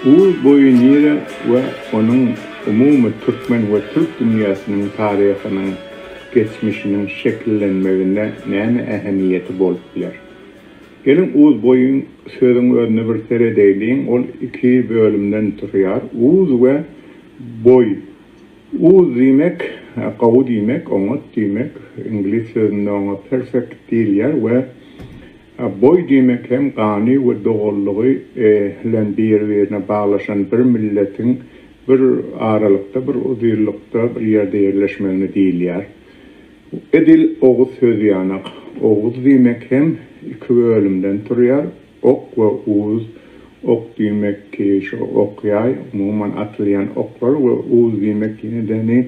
Uz boýy nire we onuň umumy türkmen we türk dünýäsiniň taryhynyň geçmişiniň şekillenmeginde näme ähemiýeti bolup biler? Geliň uz boýuň sözüň özüne bir seredeýliň, ol iki bölümden durýar, uz we boý. Uz diýmek gowy diýmek, oňat diýmek, iňlis sözünde oňa perfect diýilýär we boý diýmek hem gany we doganlygy bilen biri-birine baglaşan bir milletiň bir aralykda, bir uzynlykda bir ýerde ýerleşmegine diýilýär. Edil oguz sözi ýanak. Oguz diýmek hem iki bölümden turýar, Ok we uz, ok diýmek ki şo ok ýaý, umuman atylýan oklar we uz diýmek ýene-de ni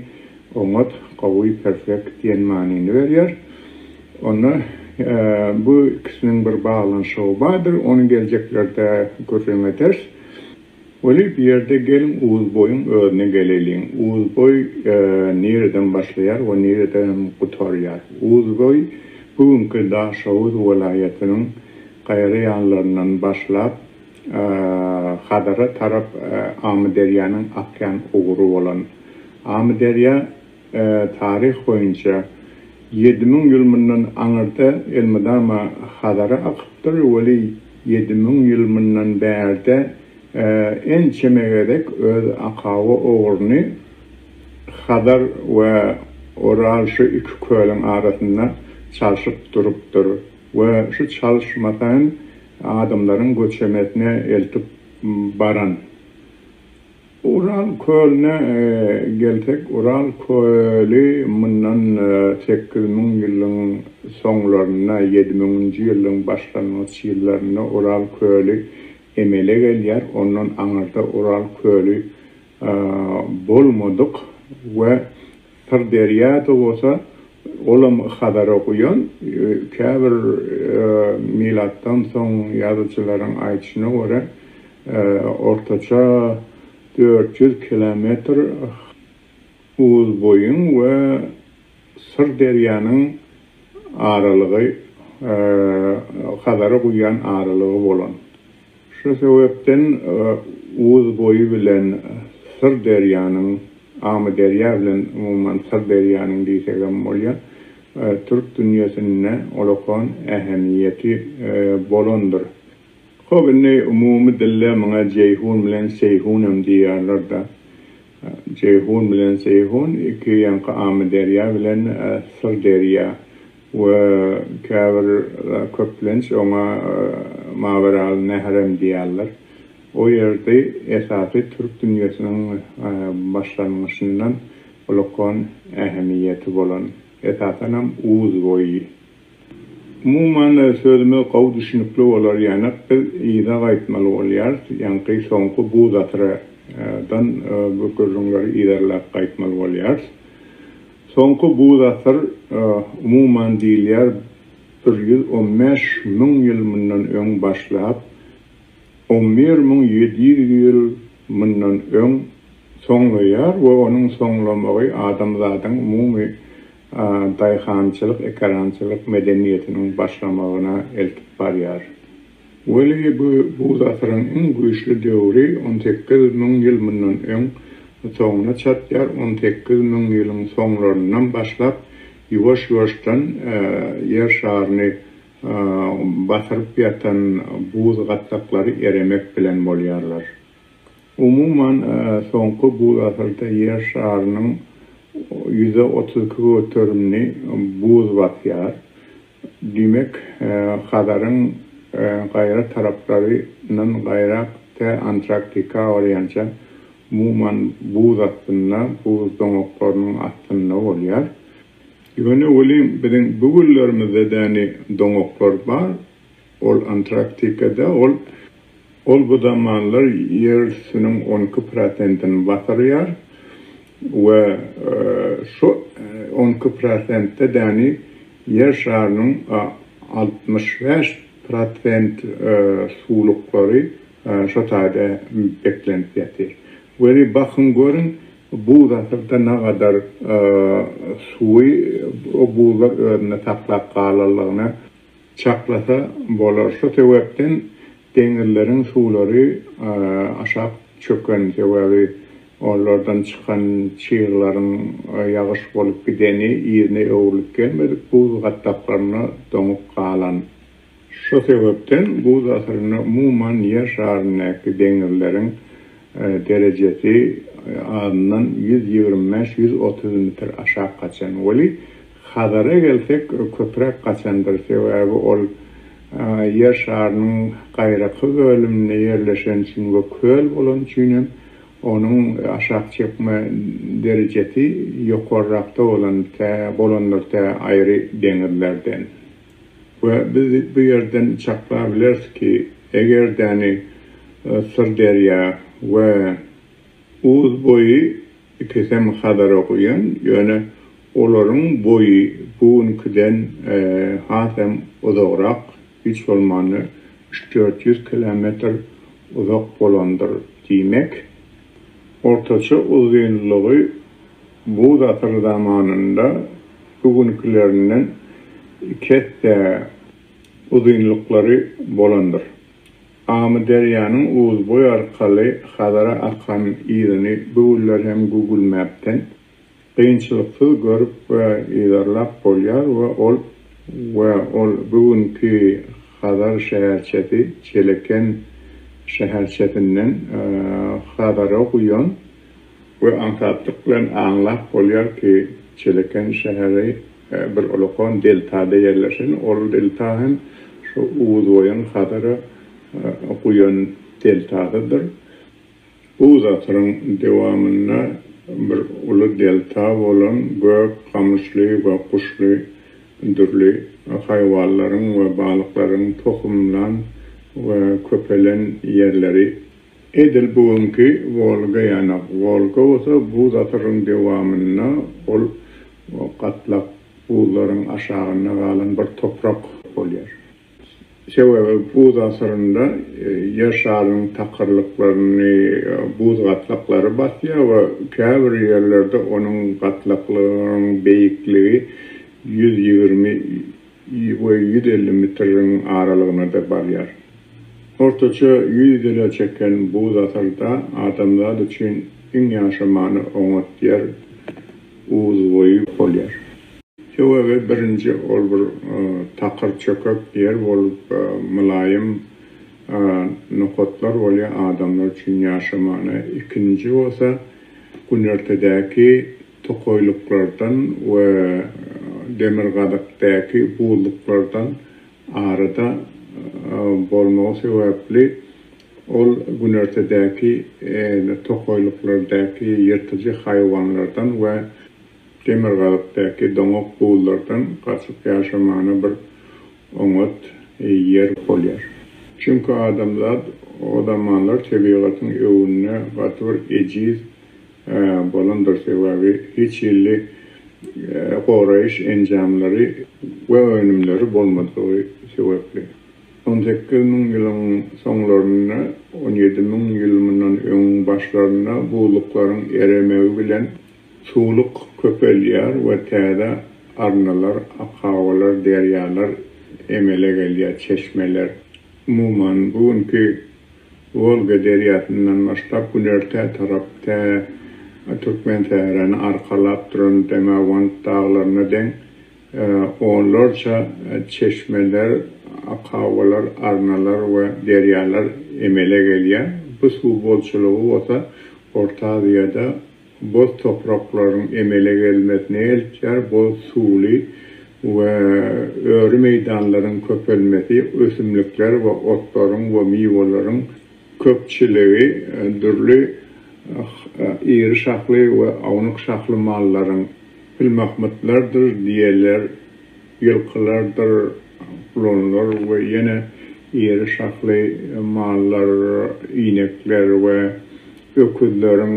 oňat, gowy, perfekt diýen manyny berýär. Onda bu ikisiniň bir baglanyşygy bardyr, ony geljeklerde gürrüň ederis. Weli bu ýerde geliň Uzboýuň özüne geleliň. Uzboý nireden başlaýar we nireden gutarýar? Uzboý bu günki Daşoguz welaýatynyň gaýra ýanlaryndan başlap, Hazara tarap Amyderýanyň akýan ugry bolan. Amyderýa taryh boýunça 7000 ýyl mundan aňyrda elmydama Hazara akypdyr, weli 7000 ýyl mundan bärde ençeme gezek öz akawa ugruny Hazar we Oral şu iki kölüň arasynda çalşyp durupdyr. We şu çalyşmasa hem adamlaryň göçemesine eltip baran. Ural kölüne gelsek, Ural köli mundan 8000 ýylyň soňlarynda, ýedi müňünji ýylyň başlangyç ýyllarynda Ural köli emele gelýär. Ondan aňyrda Ural köli bolmadyk we Syrderýa-da bolsa, olam Hazara guýan. Käbir milatdan soň ýazyjylaryň aýdyşyna görä, ortaça 400 kilometr Uzboýuň we Syrderýanyň aralygy, Hazara guýýan aralygy bolan. Şu sebäpden Uzboýy bilen Syrderýanyň, Amyderýa bilen umuman Syrderýanyň diýsegem bolýar, türk dünýesinde ullakan ähemiýeti bolandyr. Hop indi umumy dilde muňa Jeýhun bilen Seýhun hem diýýärler-de. Jeýhun bilen Seýhun iki ýaňky Amyderýa bilen Syrderýa. We käbir köplenç oňa Maweral Nehrem diýýärler. O ýerde esasy türk dünýesiniň başlangyşyndan ullakan ähmiýeti bolan, esasanam Uz boýy. Umuman sözümiz gowy düşünikli bolar ýanak biz yza gaýtmaly bolýarys, ýaňky soňky buz asyradan bu gürrüňleri yzarlap gaýtmaly bolýarys. Soňky buz asyr, umuman diýilýär, 115 000 ýyl mundan öň başlap, 11 700 ýyl mundan öň soňlaýar we onuň soňlamagy adamzadyň umumy daýhançylyk, ekerançylyk medeniýetiniň başlamagyna eltip barýar. Weli bu buz asyryň iň güýçli döwri 18 000 ýyl mundan öň soňuna çatýar, 18 000 ýylyň soňlaryndan başlap ýuwaş-ýuwaşdan Ýer şaryny basyryp ýatan buz gatlaklary eremek bilen bolýarlar. Umuman, soňky buz asyrda Ýer şarynyň 32% göterimini buz basýar. Diýmek, Hazaryň gaýra taraplaryndan gaýrak tä Antraktika barýança umuman buz astynda, buz doňaklarynyň astynda bolýar. Ýöne welin biziň bu günlerimizde däni doňaklar bar, ol Antraktikada, ol Ol bu zamanlar ýer üstüniň 12 prosentini basyrýar we şu 12 prosentde däni Ýer şarynyň 65 prosent suwluklary şo taýda beklenip ýatyr. Weli bakyň görüň buz asyrda nagadar suwy o buzlar özünde saklap galanlygyna çaklasa bolar. Şo sebäpden deňizleriň suwlary aşak. çöken, sebäbi olardan çykan çyglaryň ýagyş bolup gideni yzyna öwrülip gelmedik buz gatlaklarynda doňup galan. Şu sebäpden buz asyrynda umuman Ýer şaryndaky deňizleriň derejesi azyndan 125, 130 metr aşak gaçan. Weli Hazara gelsek köpräk gaçandyr, sebäbi ol Ýer şarynyň gaýraky bölüminde ýerleşeni üçin we köl bolany üçin hem onuň aşak çekme derejesi ýokarrakda bolan tä bolandyr tä aýry deňizlerden. We biz bu ýerden çaklabileris ki, egerdäni Syrderýa we Uz boýy ikisem Hazara guýan, ýöne olaryň boýy bu günküden hasam uzagrak, hiç bolmanda üç-dört kilometr uzak bolandyr diýmek, ortaça uzynlygy buz asyry zamanynda bu günkülerinden iki esse uzynlyklary bolandyr. Amyderýanyň Uzboý arkaly Hazara akan yzyny bu günler hem Google Map-den kynçylyksyz görüp we yzarlap bolýar we ol we ol bu günki Hazar şäherçesi Çeleken şäherçesinden Hazara guýan We aňsatlyk bilen aňlap bolýar ki, Çeleken şäheri bir ulakan deltada ýerleşen, ol delta hem şu Uzboýuň Hazara guýan deltasydyr. Buz asyryň dowamynda bir uly delta bolan gök gamyşly we guşly dürli haýwanlaryň we balyklaryň tohumlan we köpelen ýerleri Edil bu günki Wolga ýanak. Wolga bolsa buz asyryň dowamynda ol gatlak buzlaryň aşagynda galan bir toprak bolýar. Sebäbi buz asyrynda Ýer şarynyň takyrlyklaryny buz gatlaklary basýar we käbir ýerlerde onuň gatlaklaryň beýikligi 120 we 150 metriň aralygyna-da barýar. Ortaça 100 ýyla çeken buz asyrda adamzat üçin iň ýaşamana oňat ýer Uzboýy bolýar. Sebäbi birinji ol bir takyr çökek ýer bolup mylaýym nokatlar bolýar adamlar üçin ýaşamana. Ikinji bolsa günortadäki tokaýlyklardan we demirgazykdaky buzluklardan arada bolmagy sebäpli ol günortadäki tokaýlyklardaky ýyrtyjy haýwanlardan we demirgazykdaky doňak buzlardan gaçyp ýaşamana bir oňat ýer bolýar. Çünki adamzat o zamanlar tebigatyň öňünde gaty bir ejiz bolandyr, sebäbi hiç hili goraýyş enjamlary we önümleri bolmadygy sebäpli. 18 000 ýylyň soňlarynda, 17 000 ýyl mundan öňüň başlarynda buzluklaryň eremegi bilen suwluk köpelýär we täze arnalar, akabalar, derýalar emele gelýär, çeşmeler. Umuman, bu günki Wolga derýasyndan başlap günorta tarap tä Türkmensährany arkalap duran Demawand daglaryna deň onlarça çeşmeler, akabalar, arnalar we derýalar emele gelýär. Bu suw bolçulygy bolsa Orta Aziýada boz topraklaryň emele gelmesine eltýär, boz suwly we öri meýdanlaryň köpelmesi, ösümlikler we otlaryň we miweleriň köpçüligi, dürli iri şahly we ownuk şahly mallaryň, pilmahmytlardyr düýeler, ýylkylardyr gulanlar we ýene iri şahly mallar, inekler we öküzleriň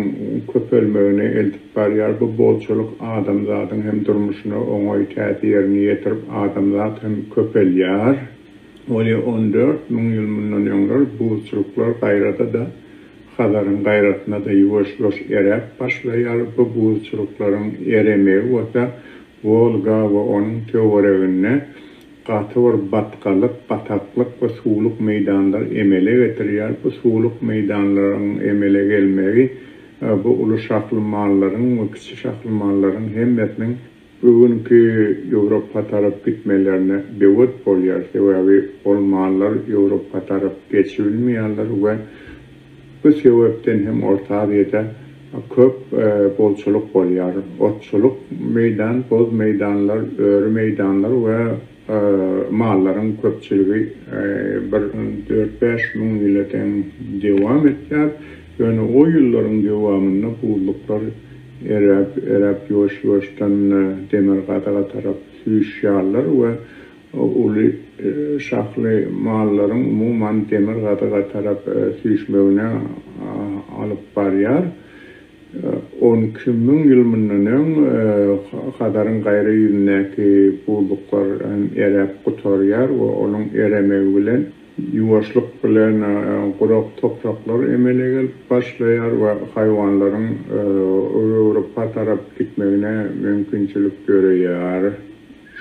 köpelmegine eltip barýar. Bu bolçulyk adamzadyň hem durmuşyna oňaý täsirini ýetirip, adamzat hem köpelýär. Ol 14 000 ýyl mundan öňler buzçulyklar gaýrada-da, Hazaryň gaýrasynda-da ýuwaş-ýuwaş eräp başlaýar. Bu buzçulyklaryň eremegi bolsa Wolga we onuň töwereginde. gaty bir batgalyk, bataklyk we suwluk meýdanlar emele getirýär. Bu suwluk meýdanlaryň emele gelmegi bu uly şahly mallaryň we kiçi şahly mallaryň hemmesiniň bu günki Ýewropa tarap gitmelerine böwet bolýar. Sebäbi ol mallar Ýewropa tarap geçibilmeýärler we bu sebäpden hem Orta Aziýada köp bolçulyk bolýar. Otçulyk meýdan, boz meýdanlar, öri meýdanlar we mallaryň köpçüligi bir dört-bäş müň ýyla deň dowam etýär. Ýöne o ýyllaryň dowamynda buzluklar eräp, eräp ýuwaş-ýuwaşdan demirgazyga tarap süýşýärler we uly şahly mallaryň umuman demirgazyga tarap süýşmegine alyp barýar. 12 müň ýyl mundan öň Hazaryň gaýra ýüzündäki buzluklar hem eräp gutarýar we onuň eremegi bilen ýuwaşlyk bilen gurak topraklar emele gelip başlaýar we haýwanlaryň Ýewropa tarap gitmegine mümkinçilik döreýär.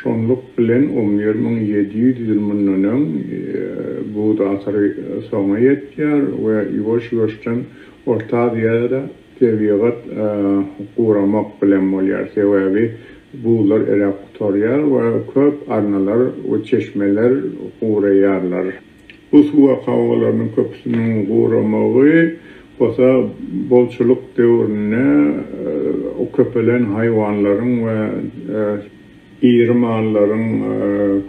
Şonluk bilen 11 700 ýyl mundan öň buz asyry soňa ýetýär we ýuwaş-ýuwaşdan Orta Aziýada tebigat guramak bilen bolýar. Sebäbi buzlar eräp gutarýar we köp arnalar we çeşmeler guraýarlar. Bu suw akabalarynyň köpüsiniň guramagy bolsa bolçulyk döwründe köpelen haýwanlaryň we iri mallaryň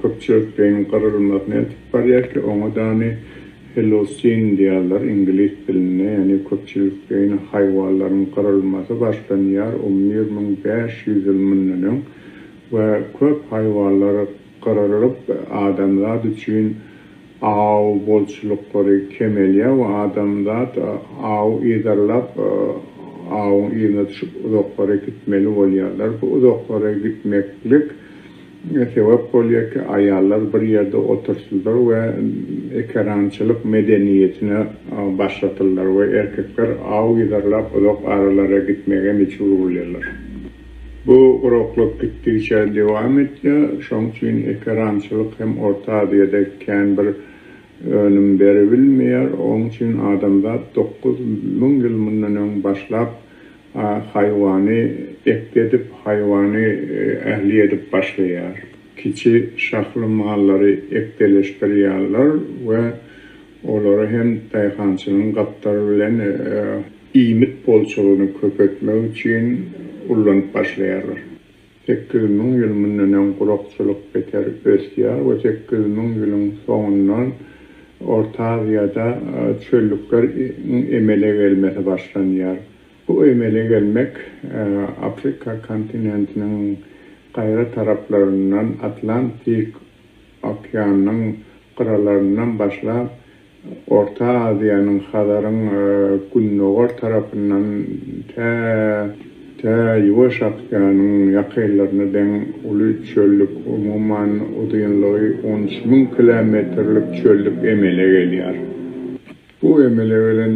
köpçülikleýin gyrylmasyna eltip barýar ki, oňa dany helosin diýýärler iňlis dilinde, ýagny köpçülikleýin haýwanlaryň gyrylmasy başlanýar 11 500 ýyl mundan öň we köp haýwanlar gyrylyp adamzat üçin aw bolçulyklary kemelýär we adamzat aw yzarlap awyň yzyna düşüp uzaklara gitmeli bolýarlar. Bu uzaklara gitmeklik sebäp bolýar ki, aýallar bir ýerde otursynlar we ekerançylyk medeniýetine başlatyllar we erkekler aw yzarlap uzak aralara gitmege mejbur bolýarlar. Bu guraklyk gitdigiçe dowam etýär, şoň üçin ekerançylyk hem Orta Aziýada kän bir önüm beribilmeýär. Oň üçin adamzat 9000 ýyl mundan öň başlap haýwany ekdi edip, haýwany ähli edip başlaýar. Kiçi şahly mallary ekdeleşdirýärler we olary hem daýhançylygyň gapdaly bilen iýmit bolçulygyny köpeltmek üçin ullanyp başlaýarlar. 8000 ýyl mundan öň gurakçylyk beter ösýär we 8000 ýylyň soňundan Orta Aziýada çöllükleriň emele gelmesi başlanýar. Bu emele gelmek Afrika kontinentiniň gaýra taraplaryndan Atlantik okeanynyň gyralaryndan başlap Orta Aziýanyň Hazaryň gündogar tarapyndan tä tä Ýuwaş okeanyň ýakynlaryna deň uly çöllük, umuman uzynlygy 13 000 kilometrlik çöllük emele gelýär. Bu emele gelen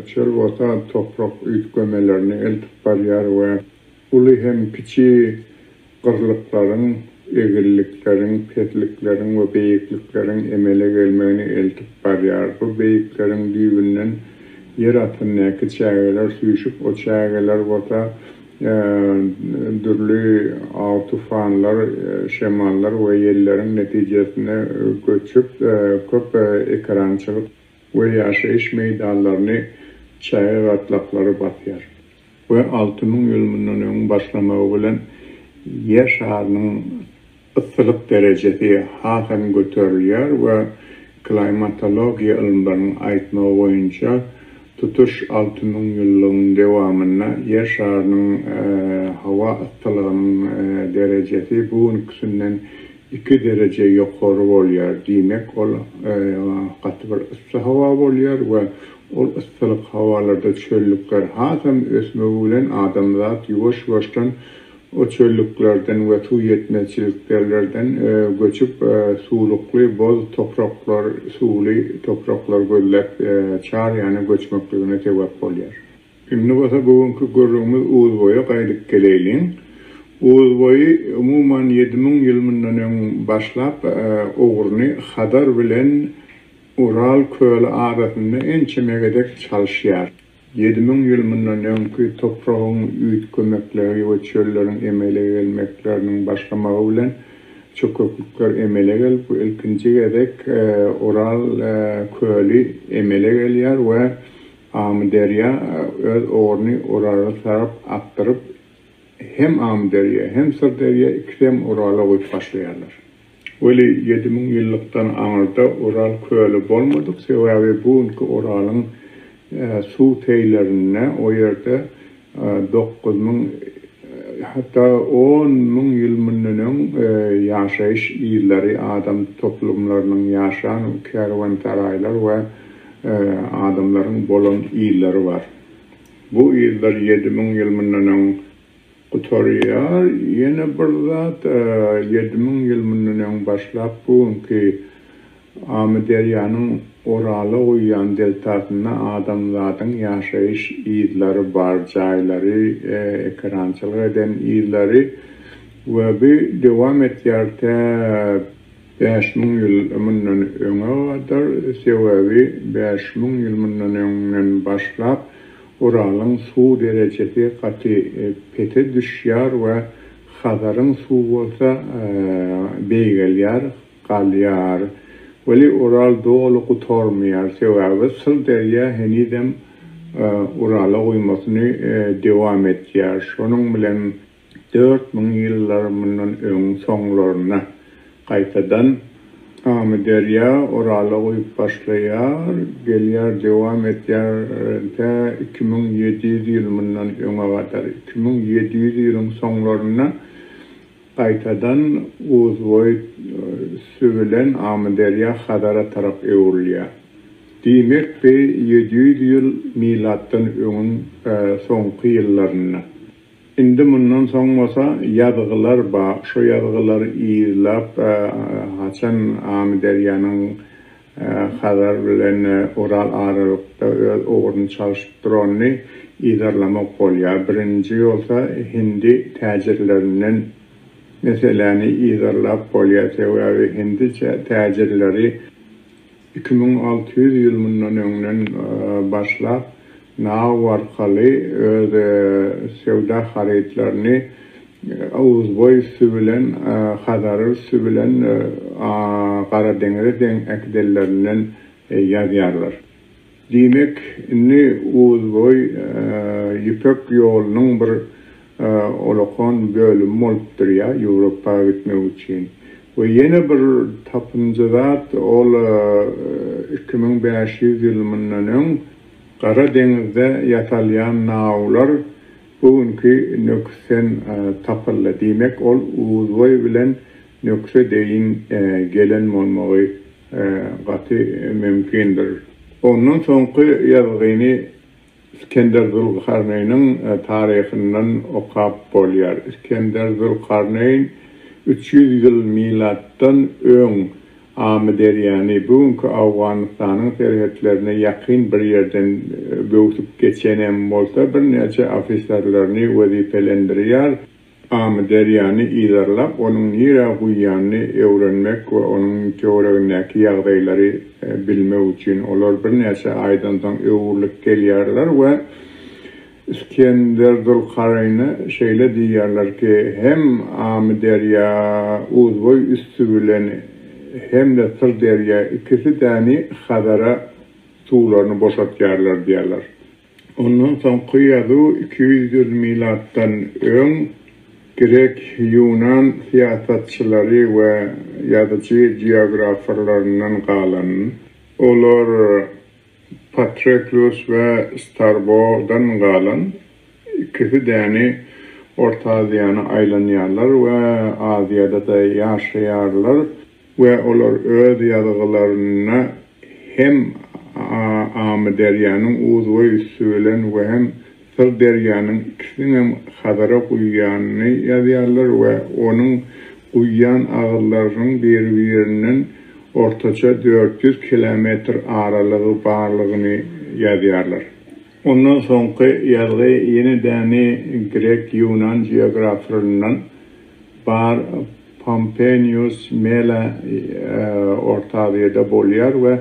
çöl bolsa toprak üýtgemelerini eltip barýar we uly hem kiçi gyrlyklaryň, egriliklerin, peslikleriň we beýiklikleriň emele gelmegine eltip barýar. Bu beýikleriň düýbünden ýer astyndaky çägeler süýşüp, o çägeler bolsa dürli aw-tufanlar, şemallar we ýelleriň netijesinde göçüp, köp ekerançylyk we ýaşaýyş meýdanlaryny çäge gatlaklary basýar. We 6000 ýyl mundan öň başlamagy bilen Ýer şarynyň yssylyk derejesi hasam göterilýär we klimatologiýa ylymlarynyň aýtmagy boýunça tutuş 6000 ýyllygyň dowamynda Ýer şarynyň howa yssylygynyň derejesi bu günküsinden iki dereje ýokary bolýar. Diýmek, ol gaty bir yssy howa bolýar we ol yssylyk howalarda çöllükler hasam ösmegi bilen adamzat ýuwaş-ýuwaşdan o çöllüklerden we suw ýetmezçiliklerden göçüp suwlukly boz topraklar, suwly topraklar gözläp çar ýana göçmekligine sebäp bolýar. Indi bolsa bu günki gürrüňimiz Uzboýa gaýdyp geleýliň. Uzboýy umuman 7000 ýyl mundan öň başlap ugruny Hazar bilen Ural köli arasynda ençeme gezek çalyşýar. 7000 ýyl mundan öňki topragyň üýtgemekligi we çölleriň emele gelmekleriniň başlamagy bilen çöketlikler emele gelip we ilkinji gezek Ural köli emele gelýär we Amyderýa öz ugruny Urala tarap akdyryp hem Amyderýa hem Syrderýa ikisi hem Urala guýup başlaýarlar. Weli 7000 ýyllykdan aňyrda Ural köli bolmadyk, sebäbi bu günki Uralyň suw teýlerinde o ýerde 9000, hatda 10 000 ýyl mundan öň ýaşaýyş yzlary, adam toplumlarynyň ýaşan kerwensaraýlar we adamlaryň bolan yzlary bar. Bu yzlar 7000 ýyl mundan öň gutarýar. Ýene bir zat, 7000 ýyl mundan öň başlap bu günki Amyderýanyň Urala guýýan deltasynda adamzadyň ýaşaýyş yzlary bar, jaýlary, ekerançylyk eden yzlary we bu dowam etýär tä 5000 ýyl mundan öňe gadar, sebäbi 5000 ýyl mundan öňden başlap Uralyň suw derejesi gaty pese düşýär we Hazaryň suwy bolsa beýgelýär, galýar. Weli Ural doly gutarmaýar, sebäbi Syrderýa henizem Urala guýmasyny dowam etýär. Şonuň bilen 4000 ýyllar mundan öň soňlarynda gaýtadan Amyderýa Urala guýup başlaýar, gelýär, dowam etýär tä 2700 ýyl mundan öňe gadar. 2700 ýylyň soňlarynda gaýtadan Uzboý üsti bilen Amyderýa Hazara tarap öwrülýär. Diýmek bi 700 ýyl milatdan öňüň soňky ýyllarynda. Indi mundan soň bolsa ýazgylar ba, şo ýazgylary yzlap haçan Amyderýanyň Hazar bilen Ural aralykda öz ugruny çalşyp duranyny yzarlamak bolýar. Birinji bolsa hindi täjirlerinden meseläni yzarlap bolýar, sebäbi hindi täjirleri 2600 ýyl mundan öňden başlap naw arkaly öz söwda harytlaryny Uzboý üsti bilen, Hazar üsti bilen Garadeňize deň äkidenlerinden ýazýarlar. Diýmek, indi Uzboý Ýüpek ýolunyň bir olakan bölümi bolup durýar Ýewropa gitmek üçin. We ýene bir tapynjy zat, ol 2500 ýyl mundan öň Gara deňizde ýasalýan nawlar bu günki Nöküsden tapyldy. Diýmek, ol Uzboý bilen Nöküse deýin gelen bolmagy gaty mümkindir. Ondan soňky ýazgyny Iskender Zülkarneýniň taryhyndan okap bolýar. Iskender Zülkarneýn 300 ýyl milatdan öň Amyderýany bu günki Owganystanyň serhetlerine ýakyn bir ýerden böwsüp geçenem bolsa birnäçe ofiserlerini wezipelendirýär. Amyderýany yzarlap, onuň nirä guýýanyny öwrenmek we onuň töweregindäki ýagdaýlary bilmek üçin olar birnäçe aýdan soň öwrülip gelýärler we Iskender Zülkareýne şeýle diýýärler ki, hem Amyderýa Uzboý üsti bilen hem-de Syrderýa ikisi däni Hazara suwlaryny boşatýarlar diýýärler. Ondan soňky ýazuw 200 ýyl milatdan öň grek, ýunan syýasatçylary we ýazyjy geograferlerinden galan. Olar Patreklus we Starbodan galan ikisi däni Orta Aziýany aýlanýarlar we Aziýada-da ýaşaýarlar we olar öz ýazgylarynda hem Amyderýanyň Uzboý üsti bilen we hem Syrderýanyň ikisiniňem Hazara guýýanyny ýazýarlar we onuň guýýan agyzlarynyň biri-birinden ortaça 400 kilometr aralygy barlygyny ýazýarlar. Ondan soňky ýazgy ýene däni grek-ýunan geograflaryndan bar Pompenius Mela Orta Aziýada bolýar we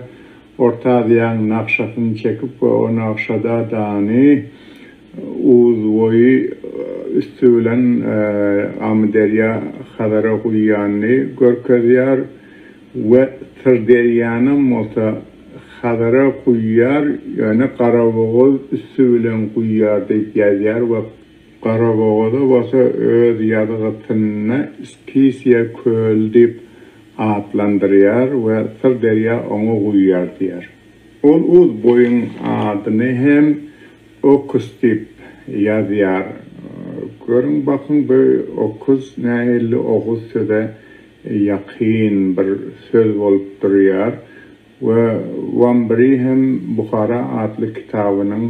Orta Aziýaň nagşasyny çekip we o nagşada dany Uzboýy üsti bilen Amyderýa Hazara guýýanyny görkezýär we Syrderýanam bolsa Hazara guýýar, ýöne Garabogaz üsti bilen guýýar diýip ýazýar we Garabogaza bolsa öz ýazgysynda Iskisiýa köli diýip atlandyrýar we Syrderýa oňa guýýar diýýär. Ol Uzboýuň adyny hem Okus diýip ýazýar. Görüň bakyň bu okuz nähilli oguz söze ýakyn bir söz bolup durýar we Wambri hem Buhara atly kitabynyň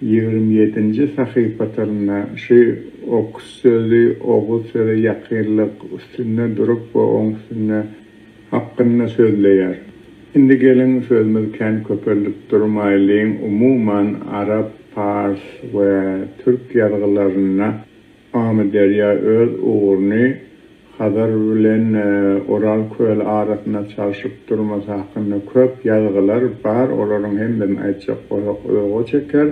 27-nji sahypasynda şu okus sözi oguz söze ýakynlyk üstünde durup we oň üstünde hakynda sözleýär. Indi geliň sözümizi kän köpeldip durmaýlyň, umuman arap, pars we türk ýazgylarynda Amyderýa öz ugruny Hazar bilen Ural köli arasynda çalşyp durmasy hakynda köp ýazgylar bar, olaryň hemmesini aýtjak bolsak uzaga çeker,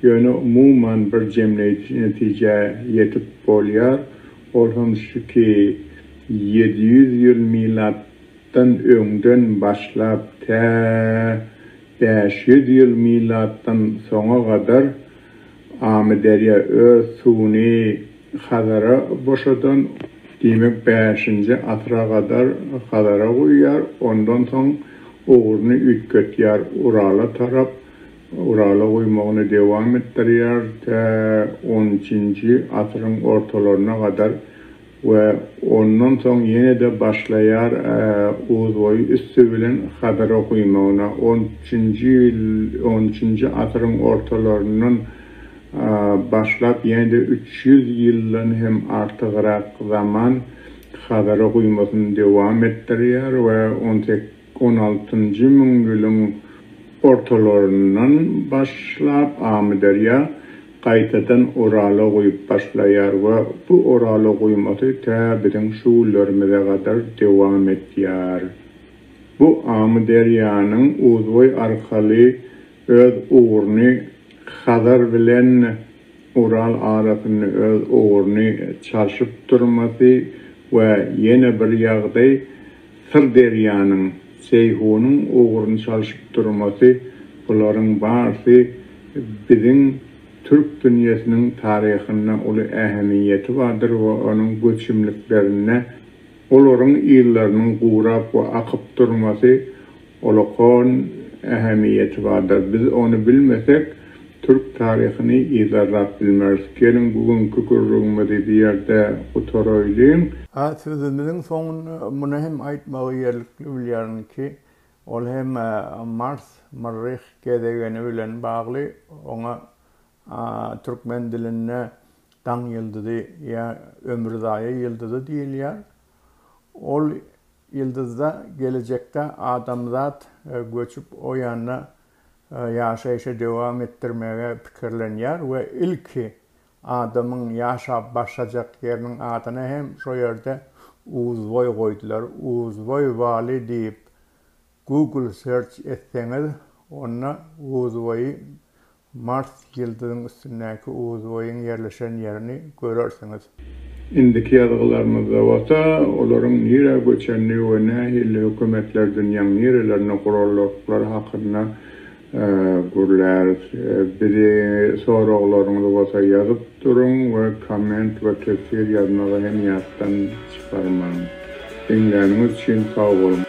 ýöne umuman bir jemleýji netijä ýetip bolýar, ol hem şu ki, 700 ýyl milatdan öňden başlap tä 500 ýyl milatdan soňa gadar Amyderýa öz suwuny Hazara boşadan, diýmek bäşinji asyra gadar Hazara guýýar, ondan soň ugruny üýtgetýär Urala tarap, Urala guýmagyny dewam etdirýär tä on üçünji asyryň ortalaryna gadar we ondan soň ýene-de başlaýar Uzboýy üsti bilen Hazara guýmagyna. On üçünji ýyl, on üçünji asyryň ortalaryndan başlap ýene-de 300 ýyldan hem artygrak zaman Hazara guýmasyny dewam etdirýär we on on altynjy müňýylyň ortalaryndan başlap Amyderýa gaýtadan Urala guýup başlaýar we bu Urala guýmasy tä biziň şu günlerimize gadar dewam etýär. Bu Amyderýanyň Uzboý arkaly öz ugruny Hazar bilen Ural arasynda öz ugruny çalşyp durmasy we ýene bir ýagdaý Syrderýanyň, Jeýhunyň ugruny çalşyp durmasy bularyň barsy biziň türk dünýesiniň taryhynda uly ähemiýeti bardyr we onuň göçümliklerinde olaryň yzlarynyň gurap we akyp durmasy Ulkan ähemiýeti bardyr. Biz ony bilmesek, türk taryhyny yzarlap bilmeris. Geliň, bu günki gürrüňimizi bu ýerde gutaraýlyň. A sözümiziň soňunda muny hem aýtmagy ýerlikli bilýärin ki, ol hem Mars, Myrryh gezegeni bilen bagly, oňa türkmen dilinde Daň ýyldyzy ýa Ömürzaýa ýyldyzy diýilýär. Ol Ýyldyzda gelejekde adamzat göçüp o ýanda ýaşaýşa dowam etdirmege pikirlenýär we ilki adamyň ýaşap başlajak ýeriniň adyny hem şo ýerde Uzboý goýdular. Uzboý waly diýip Google search etseňiz onda Uzboýy Mars ýyldyzyň üstündäki Uzboýuň ýerleşen ýerini görersiňiz. Indiki ýazgylarymyzda bolsa, olaryň nirä göçenini we nähili hökümetler dünýäň nirelerinde guraldyklary hakynda gürläris. Bizi soraglaryňyzy bolsa ýazyp duruň we komment we teswir ýazmagy hem ýatdan çykarmaň. Diňläniňiz üçin sag boluň.